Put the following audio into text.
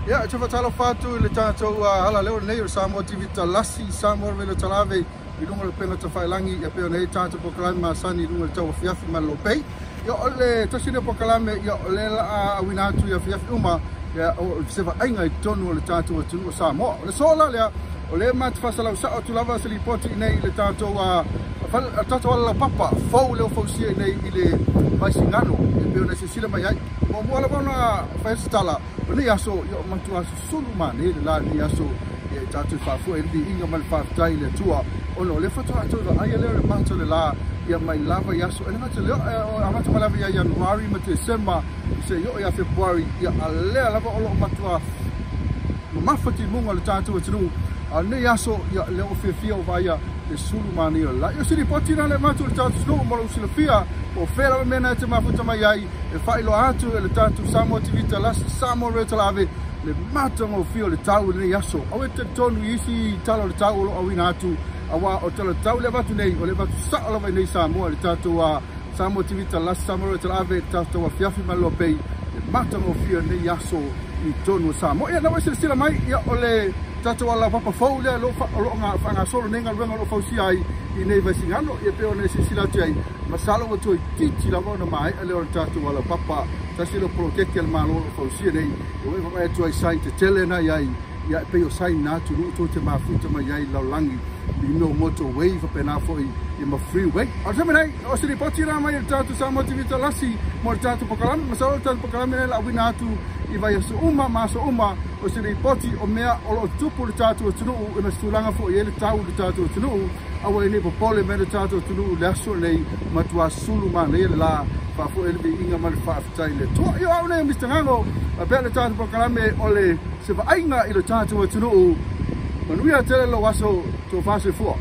Ia, e te faatalofa atu i le tatou alaleo lenei o le Samoa TV Talasi, Samoa Radio Talave i luga o le upega tafailagi, ia pei ona i ai tatou polokalame masani i luga o le tauafiafi ma le lopei. Ia, o le tasi lea o polokalame, ia, o lea la auina atu i afiafi uma, ia, o se vaaiga i totonu o le tatou atunuu o Samoa. O le sola lea, o lea ma te faasalau sao atu lava se lipoti i nei i le tatou tatou alalaupapa fou lea ua fausia i nei i le Vaisigano, e pei ona silasila mai ai. Muamua lava ona fai se tala, o lenei aso, ia, o matua susulu manē le la lenei aso, ia, i tatou faafua i le viiga ma le faafetai i le Atua, ona o lea faatoa toe vaaia lea o le mata o le la, ia, mai lava i aso, e le gata lea, amata mai lava ia Ianuari ma Tesema, se i oo ia Fepuari, ia, a lea lava o loo matua mamafa timuga o le tatou atunuu. A o lenei aso, ia, lea ua fiafia o vaaia le sulu manaia o le la. Ia, o se lipoti na le avatu i le tatou atunuu mo lou silafia, po o fea lava mea na e te mafuta mai ai, e faailoa atu e le tatou Samoa TV Talasi, Samoa Radio Talave, le matagofie o le tau i lenei aso. Aua e talitonu i isi tala o le tau o lo o auina atu, aua o tala o le tau le avatu nei, o le avatu sao lava i nei Samoa i le tatou Samoa TV Talasi, Samoa Radio Talave, le tatou afiafi ma le lopei, le matagofie o lenei aso i totonu o Samoa. Ia, na ua silasila mai, ia, o le tatou alaupapa fou lea o lo o faagasolo nei galuega o lo o fausia ai i nei Vaisigano, ia, pei ona e silasila atu ai, masalo ua toeitiiti lava ona maea lea o le tatou alaupapa, tasi lea o poloketi a le Malo o lo o fausia nei, ua e vaavaai atu ai sign tetele na i ai, ia, e pei o sign na atunuu tou te mafuta mai ai i le lalolagi i mea o motorway faapena foi, ia, ma freeway. A o le taimi nei, o se lipoti la mai e le tatou Samoa TV Talasi mo le tatou polokalame. Masalo le tatou polokalame lea la auina atu i vaiaso uma ma aso uma, o se lipoti o mea o lo o tupu i le tatou atunuu, e ma se tulaga foi i ai le tau i le tatou atunuu. Aua e nei popole mai le tatou atunuu i le aso lenei, matua sulu manaia le la, faafoi le viiga ma le faafetai i le Atua. Ia, o au nei o Mr Gago, faapea le tatou polokalame o le se vaaiga i le tatou atunuu. Manuia tele lou aso, tofa soifua.